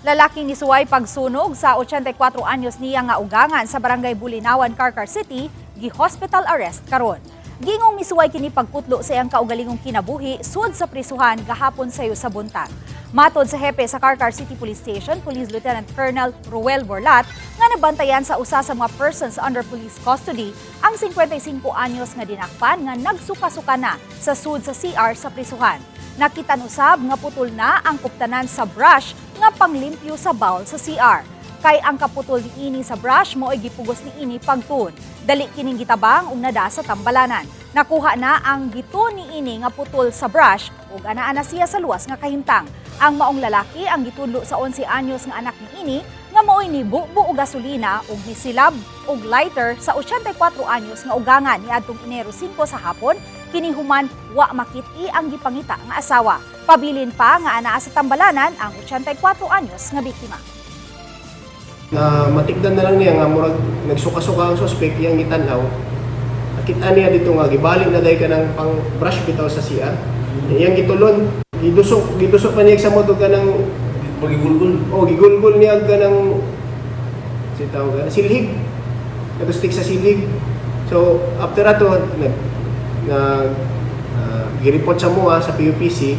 Lalaking nisuway pagsunog sa 84 anyos niya nga ugangan sa Barangay Bulinawan, Carcar City, gi-hospital arrest karon. Gingong misuway kini pagputlo sa iyang kaugalingong kinabuhi sud sa prisuhan gahapon sayo sa buntag. Matod sa hepe sa Carcar City Police Station, Police Lieutenant Colonel Ruel Borlat, nga nabantayan sa usa sa mga persons under police custody ang 55 anyos nga dinakpan nga nagsuka-suka na sa sud sa CR sa prisuhan. Nakita usab nga putol na ang kuptanan sa brush nga panglimpyo sa bowl sa CR. Kay ang kaputol niini sa brush mao'y gipugos niini pagtun. Dali kining gitabang ug nada sa tambalanan. Nakuha na ang gitun niini nga putol sa brush ug anaa na siya sa luwas nga kahimtang. Ang maong lalaki ang gitudlo sa 11 anyos nga anak niini nga mao'y nibubo og gasolina ug nisilab og lighter sa 84 anyos nga ugangan niadtong Enero 5 sa hapon, kini human wa makit-i ang gipangita nga asawa. Pabilin pa nga anaa sa tambalanan ang 84 anyos nga biktima. Na matigdan na lang niya nga murag nagsuka-suka ang suspect, iyang gitan-aw. Nakita niya dito nga gibalik na dahil kanang pang brush bitaw sa CR. Iyang gitulon, gidusok, gidusok pa niya sa motor kanang Pagigulgul. Oh, gigulgul niya kanang si tawag ka silhig. Kato stick sa silhig. So after ato nag nag gi-report sa MUA sa PUPC.